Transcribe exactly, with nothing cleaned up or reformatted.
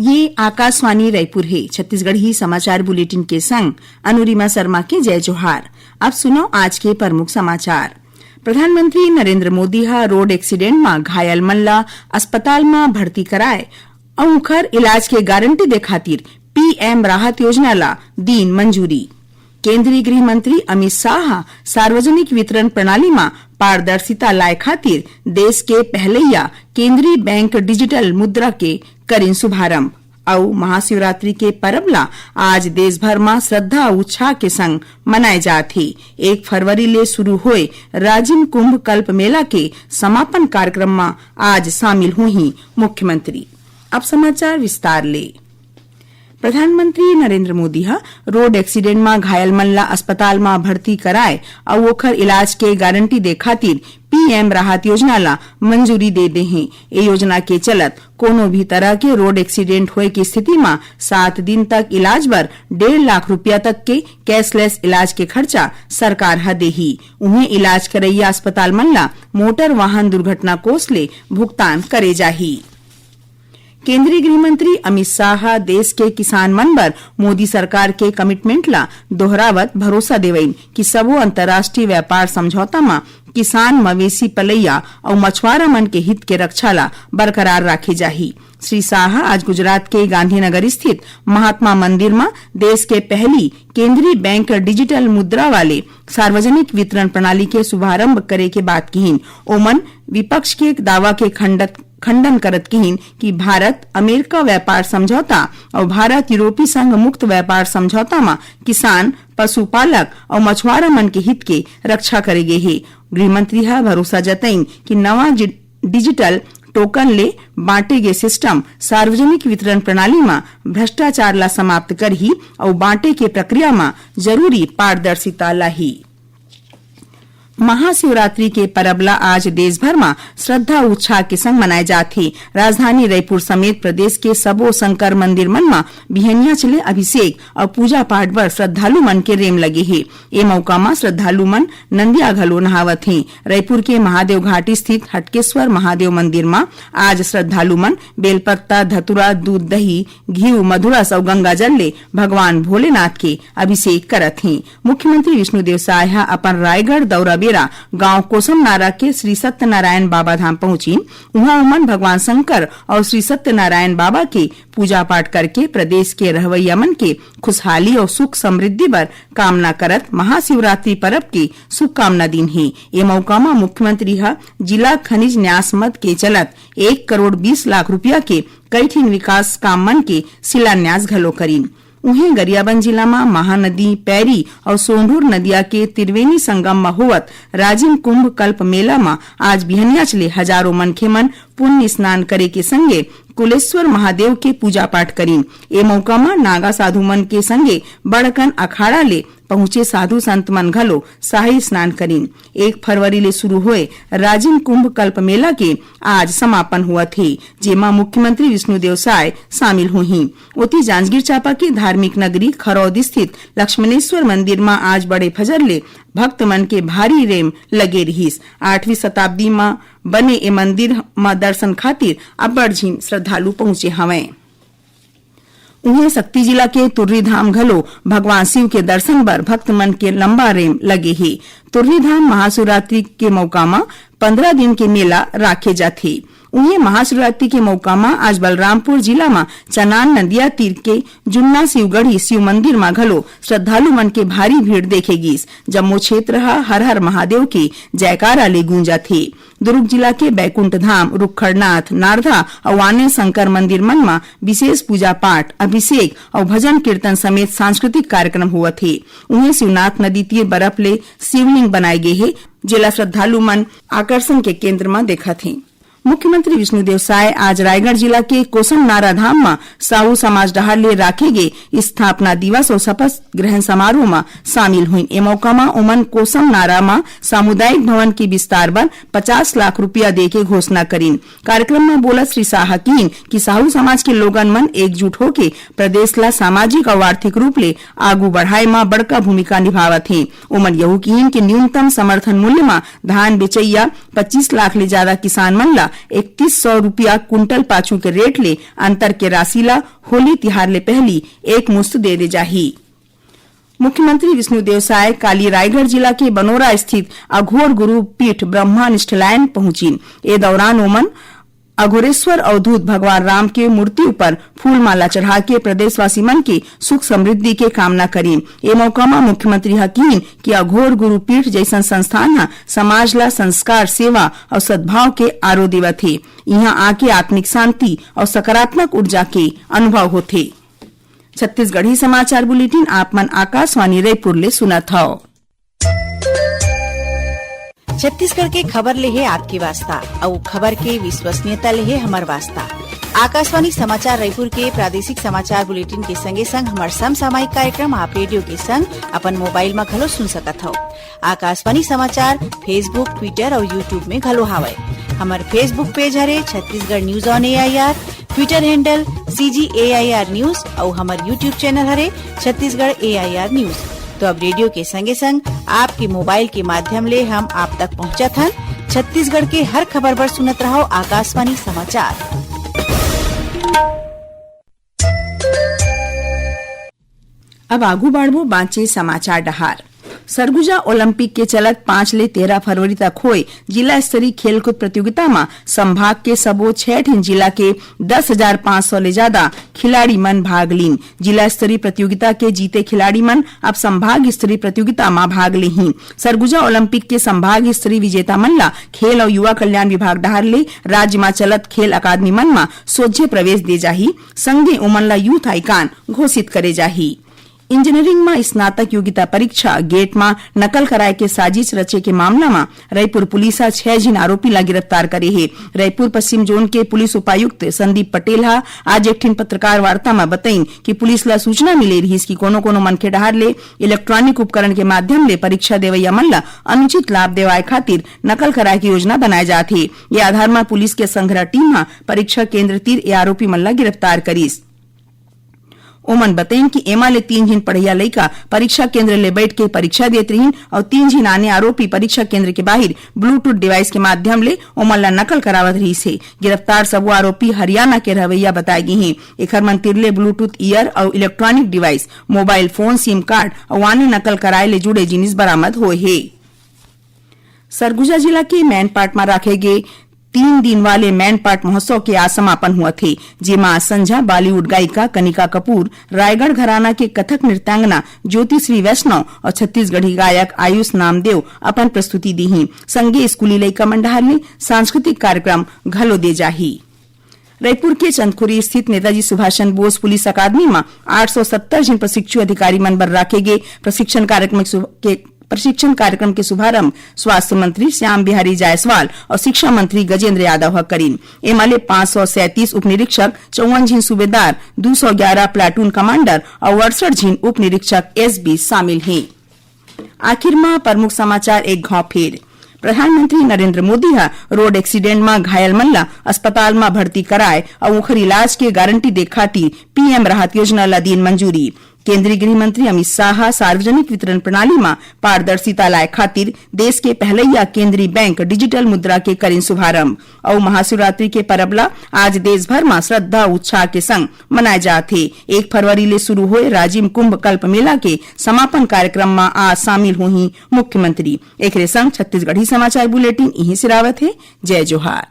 ये आकाशवाणी रायपुर हे। छत्तीसगढ़ी समाचार बुलेटिन के संग अनुरिमा शर्मा के जय जोहार। अब सुनव आज के प्रमुख समाचार। प्रधानमंत्री नरेंद्र मोदी ह रोड एक्सीडेंट म घायल मन ला अस्पताल म भर्ती कराए अउ उखर इलाज के गारंटी दे खातिर पीएम राहत योजना ला दीन मंजूरी। केंद्रीय गृह मंत्री अमित शाह ह सार्वजनिक वितरण प्रणाली म पारदर्शिता लाए खातिर देश के पहलैया केंद्रीय बैंक डिजिटल मुद्रा के करिन शुभारंभ। अउ महाशिवरात्रि के परब ला आज देश भर म श्रद्धा अउ उत्साह के संग मनाए जात हे। एक फरवरी ले शुरू होए राजिम कुंभ कल्प मेला के समापन कार्यक्रम म आज शामिल होही मुख्यमंत्री। अब समाचार विस्तार ले। प्रधानमंत्री नरेंद्र मोदी ह रोड एक्सीडेंट म घायल मन ला अस्पताल म भर्ती कराए अउ ओखर इलाज के गारंटी दे खातिर पीएम राहत योजना ला मंजूरी दे दे हे। ए योजना के चलत कोनो भी तरह के रोड एक्सीडेंट होए के स्थिति म सात दिन तक इलाज बर डेढ़ लाख रुपया तक के कैशलेस इलाज के खर्चा सरकार ह देही। उहें, इलाज करैया अस्पताल मन ला मोटर वाहन दुर्घटना कोष ले भुगतान करे जाही। केंद्रीय गृह मंत्री अमित शाह ह देश के किसान मन बर मोदी सरकार के कमिटमेंट ला दोहरावत भरोसा देवइन कि सबो अंतर्राष्ट्रीय व्यापार समझौता म किसान, मवेशी पलैया अउ मछुआरा मन के हित के रक्षा ला बरकरार राखे जाही। श्री शाह आज गुजरात के गांधीनगर स्थित महात्मा मंदिर म देश के पहली केंद्रीय बैंक डिजिटल मुद्रा वाले सार्वजनिक वितरण प्रणाली के शुभारंभ करे के बात किहिन। ओमन विपक्ष के दावा के खंडत खंडन करत किहिन कि भारत अमेरिका व्यापार समझौता अउ भारत यूरोपीय संघ मुक्त व्यापार समझौता म किसान, पशुपालक अउ मछुआरा मन के हित के रक्षा करे गे हे। गृह मंत्री ह भरोसा जतइन कि नवा जि-, डिजिटल टोकन ले बांटे गे सिस्टम सार्वजनिक वितरण प्रणाली म भ्रष्टाचार ला समाप्त करही अउ बांटे के प्रक्रिया म जरूरी पारदर्शिता लाही। महाशिवरात्रि के परब ला आज देश भर म श्रद्धा उत्साह के संग मनाए जात हे। राजधानी रायपुर समेत प्रदेश के सबो शंकर मंदिर मन म बिहनियाच ले अभिषेक अउ पूजा पाठ बर श्रद्धालु मन के रेम लगे हे। ए मौका म श्रद्धालु मन नंदिया घलो नहावत हें। रायपुर के महादेव घाट स्थित हटकेश्वर महादेव मंदिर म आज श्रद्धालु मन बेलपत्ता, धतुरा, दूध, दही, घीव, मधुरस अउ गंगा जल ले भगवान भोलेनाथ के अभिषेक करत हें। मुख्यमंत्री विष्णुदेव साय ह अपन रायगढ़ दौरा बेरा गांव कोसमनारा के श्री सत्यनारायण बाबा धाम पहुंचिन। उहां ओमन भगवान शंकर अउ श्री सत्यनारायण बाबा के पूजा पाठ करके प्रदेश के रहवैया मन के खुशहाली अउ सुख समृद्धि बर कामना करत महाशिवरात्रि परब के शुभकामना दीन हे। ए मौका म मुख्यमंत्री ह जिला खनिज न्यास मद के चलत एक करोड़ बीस लाख रुपया के कई ठिन विकास काम मन के शिलान्यास घलो करिन। उहें, गरियाबंद जिला म महानदी पैरी अउ सोंढूर नदिया के त्रिवेणी संगम म होवत राजिम कुंभ कल्प मेला म आज बिहनियाच ले हजारों मनखे मन पुण्य स्नान करे के संगे कुलेश्वर महादेव के पूजा पाठ करिन। ए मौका म नागा साधु मन के संगे बड़कन अखाड़ा ले पहुंचे साधु संत मन घलो शाही स्नान करिन। एक फरवरी ले शुरू होए राजिम कुंभ कल्प मेला के आज समापन होवत हे, जेमा मुख्यमंत्री विष्णुदेव साय शामिल होही। ओती, जांजगीर चांपा के धार्मिक नगरी खरौद स्थित लक्ष्मणेश्वर मंदिर म आज बड़े फजर ले भक्त मन के भारी रेम लगे रिहिस। आठवीं शताब्दी म बने ए मंदिर म दर्शन खातिर अब्बड़ झिन श्रद्धालु पहुंचे हवंय। उहें, सक्ती जिला के तुर्री धाम घलो भगवान शिव के दर्शन बर भक्त मन के लंबा रेम लगे हे। तुर्री धाम महाशिवरात्रि के मौका म पंद्रह दिन के मेला राखे जाथे। उहें, महाशिवरात्रि के मौका म आज बलरामपुर जिला म चनान नदिया तीर के जुन्ना शिवगढ़ी शिव मंदिर म घलो श्रद्धालु मन के भारी भीड़ देखे गीस। जम्मो क्षेत्र ह हर हर महादेव के जयकारा ले गूंजत हे। दुर्ग जिला के बैकुंठ धाम, रुखड़नाथ, नारधा अउ आने शंकर मंदिर मन म विशेष पूजा पाठ, अभिषेक अउ भजन कीर्तन समेत सांस्कृतिक कार्यक्रम होवत हे। उहें, शिवनाथ नदी तीर बर्फ ले शिवलिंग बनाए गे हे, जेला श्रद्धालु मन आकर्षण के केंद्र म देखत हें। मुख्यमंत्री विष्णुदेव साय आज रायगढ़ जिला के कोसमनारा धाम म साहू समाज डहार ले राखे गे स्थापना दिवस अउ शपथ ग्रहण समारोह म शामिल होइन। ए मौका म ओमन कोसमनारा म सामुदायिक भवन के विस्तार बर पचास लाख रुपया दे के घोषणा करिन। कार्यक्रम म बोलत श्री शाह किहिन कि साहू समाज के लोगन मन एकजुट होके प्रदेश ला सामाजिक अउ आर्थिक रूप ले आगू बढ़ाए म बड़का भूमिका निभावत हें। ओमन यहू किहिन कि न्यूनतम समर्थन मूल्य म धान बेचइया पच्चीस लाख ले जादा किसान मन ला इकतीस सौ रुपया कुंटल पाछू के रेट ले अंतर के राशि ला होली तिहार ले पहली एक मुश्त दे दे जाही। मुख्यमंत्री विष्णुदेव साय काली रायगढ़ जिला के बनोरा स्थित अघोर गुरु पीठ ब्रह्मा निष्ठलायन पहुंचिन। ए दौरान ओमन अघोरेश्वर अवधूत भगवान राम के मूर्ति ऊपर फूल माला चढ़ा के प्रदेशवासी मन के सुख समृद्धि के कामना करिन। ए मौका म मुख्यमंत्री ह किहिन कि अघोर गुरु पीठ जैसन संस्थान ह समाज ला संस्कार, सेवा अउ सद्भाव के आरो देवत हे। इहां आके आत्मिक शांति अउ सकारात्मक ऊर्जा के अनुभव होथे। छत्तीसगढ़ी समाचार बुलेटिन आप मन आकाशवाणी रायपुर ले सुनत हव। छत्तीसगढ़ के खबर ले हे आपके वास्ता, अउ खबर के विश्वसनीयता ले हे हमर वास्ता। आकाशवाणी समाचार रायपुर के प्रादेशिक समाचार बुलेटिन के संगे संग हमर समसामयिक कार्यक्रम आप रेडियो के संग अपन मोबाइल म घलो सुन सकत हव। आकाशवाणी समाचार Facebook, Twitter अउ YouTube में घलो हावय। हमर Facebook पेज हरे Chhattisgarh news on AIR, Twitter handle CG AIR news अउ हमर YouTube चैनल हरे छत्तीसगढ़ एआईआर न्यूज। तो अब रेडियो के संगे संग आपके मोबाइल के माध्यम ले हम आप तक पहुंचत हन। छत्तीसगढ़ के हर खबर बर सुनत रहव आकाशवाणी समाचार। अब आगू बढ़बो बांचे समाचार डहार। सरगुजा ओलंपिक के चलत पाँच ले तेरह फरवरी तक होए जिला स्तरीय खेलकूद प्रतियोगिता म संभाग के सबो छह ठिन जिला के दस हजार पाँच सौ ले ज्यादा खिलाड़ी मन भाग लीन। जिला स्तरीय प्रतियोगिता के जीते खिलाड़ी मन अब संभाग स्तरीय प्रतियोगिता म भाग लेही। सरगुजा ओलंपिक के संभाग स्तरीय विजेता मन ला खेल अउ युवा कल्याण विभाग डहार ले राज्य म चलत खेल अकादमी मन म सोझे प्रवेश दे जाही, संगे ओमन ला यूथ आइकन घोषित करे जाही। इंजीनियरिंग म स्नातक योग्यता परीक्षा गेट म नकल कराए के साजिश रचे के मामला म रायपुर पुलिस ह छह झिन आरोपी ला गिरफ्तार करे हे। रायपुर पश्चिम जोन के पुलिस उपायुक्त संदीप पटेल ह आज एक ठिन पत्रकार वार्ता म बतइन कि पुलिस ला सूचना मिले रिहिस कि कोनो-कोनो मनखे डहार ले इलेक्ट्रॉनिक उपकरण के माध्यम ले परीक्षा देवइया मन ला अनुचित लाभ देवाए खातिर नकल कराए के योजना बनाए जात हे। ये आधार म पुलिस के संघरा टीम ह परीक्षा केंद्र तीर ये आरोपी मन ला गिरफ्तार करिस। ओमन बतइन कि एमा ले तीन झिन पढ़इया लइका परीक्षा केंद्र ले बैठ के परीक्षा देत रिहिन अउ तीन झिन आने आरोपी परीक्षा केंद्र के बाहिर ब्लूटूथ डिवाइस के माध्यम ले ओमन ला नकल करावत रिहिस हे। गिरफ्तार सबो आरोपी हरियाणा के रहवइया बताए गे हे। एखर मन तीर ले ब्लूटूथ ईयर अउ electronic device, mobile phone, SIM card अउ आने नकल कराए ले जुड़े जिनिस बरामद होए हे। सरगुजा जिला के मैनपाट म राखे गे तीन दिन वाले मैनपाट महोत्सव के आज समापन हुआ थे, जेमा आज संझा बॉलीवुड गायिका कनिका कपूर, रायगढ़ घराना के कथक नृत्यांगना ज्योति श्री वैष्णव अउ छत्तीसगढ़ी गायक आयुष नामदेव अपन प्रस्तुति दीही। संगे स्कूली लइका मन डहार ले सांस्कृतिक कार्यक्रम घलो दे जाही। रायपुर के चंदखुरी स्थित नेताजी सुभाष चंद्र बोस पुलिस अकादमी म आठ सौ सत्तर झिन प्रशिक्षु अधिकारी मन बर राखे गे प्रशिक्षण कार्यक्रम के सु-, के प्रशिक्षण कार्यक्रम के शुभारंभ स्वास्थ्य मंत्री श्याम बिहारी जायसवाल अउ शिक्षा मंत्री गजेंद्र यादव ह करिन। एमा ले पाँच सौ सैंतीस उपनिरीक्षक, चौवन झिन सूबेदार, दू सौ ग्यारह प्लाटून कमांडर अउ अड़सठ झिन उपनिरीक्षक एसबी शामिल हे। आखिर म प्रमुख समाचार एक घाव फेर। प्रधानमंत्री नरेंद्र मोदी ह रोड एक्सीडेंट म घायल मन ला अस्पताल म भर्ती कराए अउ ओखर इलाज के गारंटी दे खातिर पीएम राहत योजना ला दीन मंजूरी। केंद्रीय गृह मंत्री अमित शाह ह सार्वजनिक वितरण प्रणाली म पारदर्शिता लाए खातिर देश के पहलैया केंद्रीय बैंक डिजिटल मुद्रा के करिन शुभारंभ। अउ महाशिवरात्रि के परब ला आज देश भर म श्रद्धा उत्साह के संग मनाए जात हे। एक फरवरी ले शुरू होए राजिम कुंभ कल्प मेला के समापन कार्यक्रम म आज शामिल होही मुख्यमंत्री। एकरे संग छत्तीसगढ़ी समाचार बुलेटिन इहीं सिरावत हे। जय जोहार।